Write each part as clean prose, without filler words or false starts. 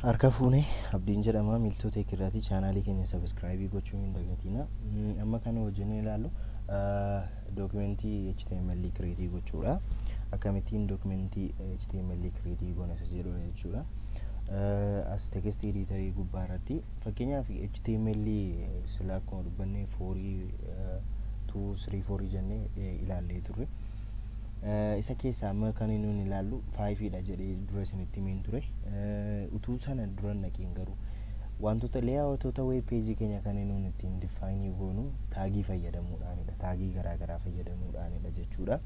Harka fuune, Abdiin jedhama. Miiltoo Teekirraati. Chaanaalii keenya subscribe gochuu hin dagatina. Amma kana wajjin ilaallu dookimentii HTML create gochuudha. Akkamittiin dookimentii HTML create goona isa jedhudha jechuudha. As text editorii gubbaa irratti, fakkeenyaaf, HTML sila akkuma dubbanne 4, 2, 3, 4 jennee ilaallee turre. Isa keessaa amma kan nuyi ilaallu 5dha jedhee dura isinitti himeen ture. Utuu sana dura naqiin garuu, wantoota layoutoota web page keenya kan nuyi ittiin define goonu tagii fayyadamuudhaanidha. Tagii garaa garaa fayyadamuudhaanidha jechuudha.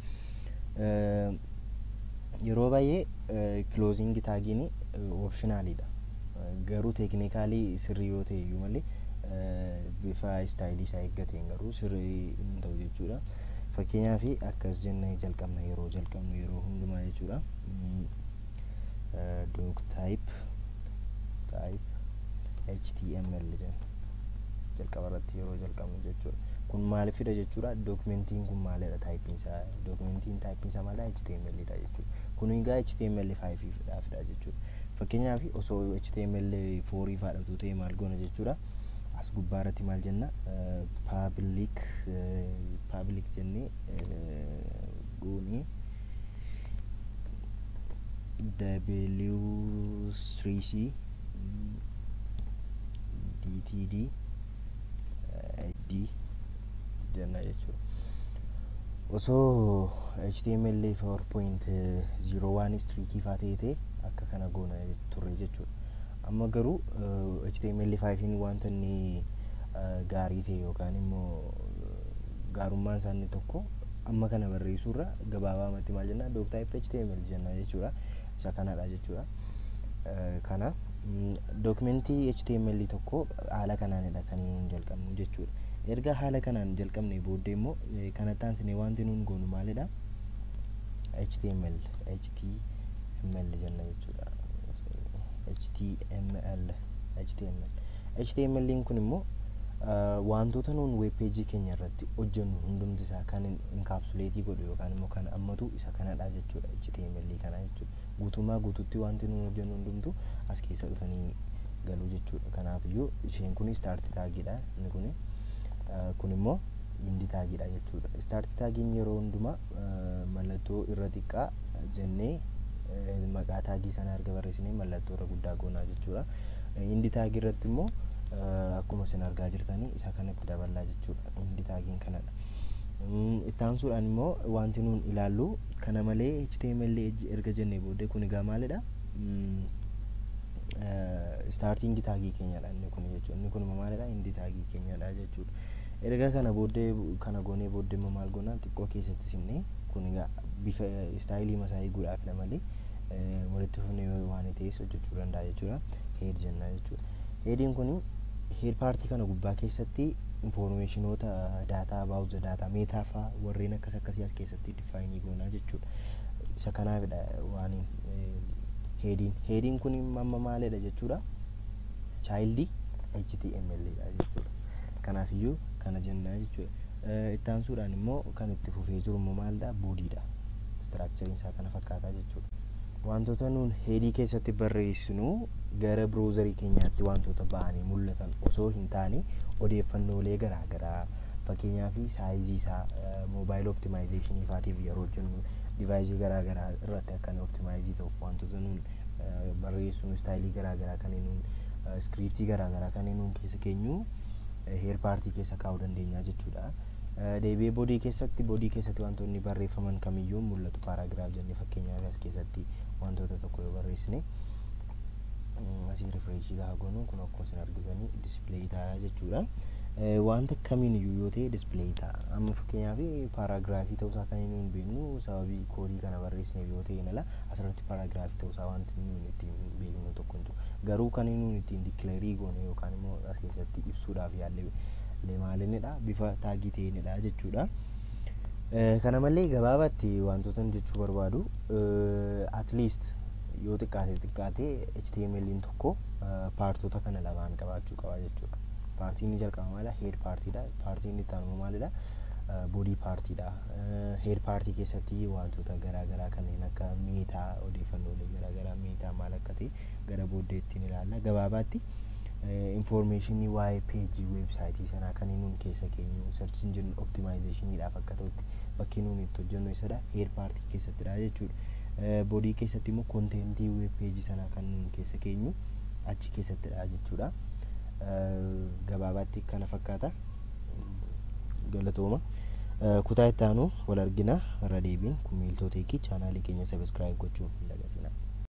Yeroo baay'ee closing tagiin optionalidha. Garuu technically sirrii yoo ta'e iyyuu malee, bifa stylii isaa eeggateen garuu sirrii hin ta'u jechuudha. Fakkeenyaaf, akkas jennee jalqabna yeroo jalqabnu yeroo hundumaa jechuudha. Doc type HTML jenna jalqaba irratti yeroo jalqabnu jechuudha. Kun maaliif fida jechuudha? Dookimentiin kun maalidha typeiin isaa? Dookimentiin typeiin isaa maalidha? HTML dha jechuudha. Kun egaa HTML 5 dhaafidha jechuudha. Fakkeenyaaf, osoo HTML 4 faadhatu ta'e maal goona jechuudha? As gubbaa irratti maal jenna? Public jennee goonee W3C DTD D jenna jechuudha. Osoo HTML 4.01 strict faa ta'e akka kana goona turre jechuudha. Amma garuu HTML 5 wanta inni gaarii ta'e yookaan immoo gaarummaan isaa inni tokko, amma kana barreessuurra gabaabaamatti maal jenna? Doc type HTML jenna jechuudha. Isa kanadha jechuudha. Kana dookimentii HTML tokko haala kanaanidha kan nuun jalqabnu jechuudha. Erga haala kanaan jalqabne booddee immoo kanatti aansinee wanti nuun goonu maalidha? HTML HTML jenna jechuudha. HTML HTML HTML kun immoo wantoota nuun web page keenya irratti hojjennu hundumti isaa kan encapsulate godhu yookaan immoo kan hammatu isa kanadha jechuudha. HTML kana jechuudha. Guutummaa guututti wanti nuun hojjennu hundumtu as keessa dhufanii galuu jechuudha. Kanaafiyyuu isheen kun start tagidha. Inni kun immoo end tagidha jechuudha. Start tagiin yeroo hundumaa mallattoo irra xiqqaa jennee, maqaa tagii sana erga barreessinee mallattoo irra guddaa goonaa jechuudha. End tagii irratti immoo akkuma isin argaa jirtanii isa kanatti daballaa jechuudha. End tagiin kanadha. Itti aansuudhaan immoo wanti nuun ilaallu, kana malee HTML erga jennee booddee, kun egaa maalidha? Starting tagii keenyadha inni kun jechuudha. Inni kun immoo maalidha? End tagii keenyadha jechuudha. Erga kana booddee, kana goonee booddee immoo maal goona? Xiqqoo keessatti simnee, kun egaa bifa stylii masaa eeguudhaafidha malee walitti fufnee waan ta'es hojjechuu danda'a jechuudha. Head jenna jechuudha. Headiin kun head partii kana gubbaa keessatti informationoota data about the data, meta faa, warreen akkas akkasii as keessatti define goonaa jechuudha. Isa kanaafidha waan headiin. Headiin kun amma maalidha jechuudha? Child HTML dha jechuudha. Kanaafiyyuu kana jennaa jechuudha. Itti aansuudhaan immoo kan itti fufee jiru immoo maalidha? Bodydha. Structureiin isaa kana fakkaataa jechuudha. Wantoota nuun headii keessatti barreessinu gara browserii keenyaatti wantoota ba'anii mul'atan osoo hin taane, odeeffannoolee garaagaraa, fakkeenyaaf sizeii isaa mobile optimizationii faatiif yeroo jennu, deviceii garaagaraa irratti akka inni optimize ta'uuf wantoota nuun barreessinu, stylii garaagaraa kan nuun, scriptii garaagaraa kan nuun keessa keenyu head partii keessa kaa'uu dandeenya jechuudha. Deebi'ee bodyii keessatti wantoonni barreeffaman kamiyyuu mul'atu. Paragraph jennee, fakkeenyaaf, as keessatti wantoota tokko yoo barreessine, asii refresh gaafa goonu, kun akkuma isin argitanii display ta'a jechuudha. Wanta kamiin iyyuu yoo ta'e display ta'a. Amma fakkeenyaaf paragraphii ta'uusaa kan inni hin beeknu sababii codeii kana barreessineef yoo ta'e ala, asirratti paragraphii ta'uusaa wanti nuyi ittiin beeknu tokko hin jiru. Garuu kan inni ittiin declare goone yookaan immoo as keessatti ibsuudhaaf yaalle maalinidha? Bifa tagii ta'eenidha jechuudha. Kana malee gabaabaatti wantoota jechuu barbaadu, at least yoo xiqqaate xiqqaate HTML'n tokko partota kana lamaan qabaachuu qaba jechuudha. Partiin inni jalqaba maalidha? Head partiidha. Partiin inni itti aanu maalidha? Body partiidha. Head partii keessatti wantoota garaagaraa kanneen akka meta, odeeffannoolee garaagaraa, meta maal akka ta'e gara booddeetti ni ilaalla. Gabaabaatti informationii waa'ee pageii websiteii sanaa kan nuun keessa keenyu, search engine optimizationiidhaaf akka ta'utti bakki nuun itti hojjennu isadha, head partii keessattidha jechuudha. Bodyii keessatti immoo contentii web pageii sanaa kan nuun keessa keenyu achi keessattidha jechuudha. Gabaabaatti kana fakkaata. Galatooma. Kutaa itti aanu wal argina. Irra deebiin kun Miiltoo Techii. Channelii keenya subscribe gochuu hin dagatinaa.